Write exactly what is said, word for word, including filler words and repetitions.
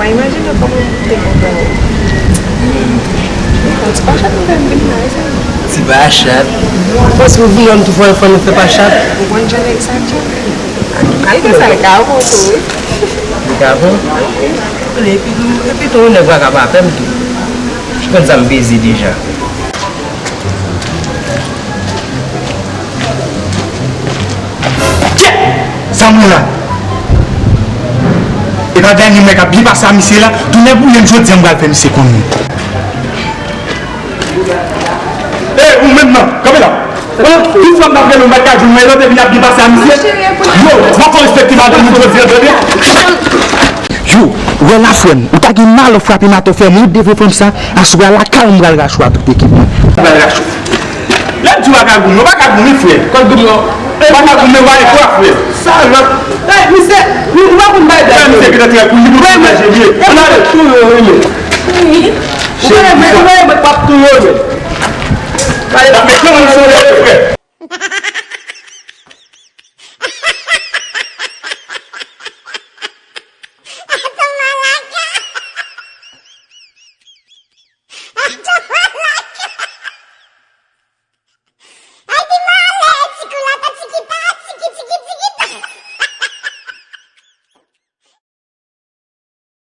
Imajine kòman m te kontan wè w. Bon, ti pa chat nou fè m vin la, e sa? Ti pa chat. Bon, si w vini, nou tou fè, fò nou fè pa chat. Ou konn jan nèg sa djòl? Malgre sa, l ka bon tou, wi. Li ka bon? Epi tou, epi tou, nèg la ka pa pè m tou. Ou konn sa m peze deja. Kèt! Sa moun la? E pa dènye mwen k ap byen pase a misye la? Tounen pou mwen jodi a, m pral fè misye konnen. Ey, ou menm nan, kanpe la. Tout fwa m t ap rele w, m pa t ka jwenn mwen, lòt epi n ap byen pase a misye. Yo, m ap fè w respekte madanm ou jodi a, tande? Yo, wè la frè m, ou ta gen malè w frape m atò, frè m, ou devre fanm sa, aswè a lakay ou m pral rache w a tout ekip mwen. M pral rache w. Lè m di w pa ka goumen, w pa ka goumen, frè. Kòl goumen w. W pa ka goumen, w ale kwa, frè. Salòp. Ey, misye, nou, nou pa konn bay blag. Frè, misye gentan trè koul, li pou manje vye. Ann ale. Touye w, wi, men. Wi. Ou pa renmen, ou pa renmen, p ap touye w, men. Pale. N ap mete w ansanm, frè.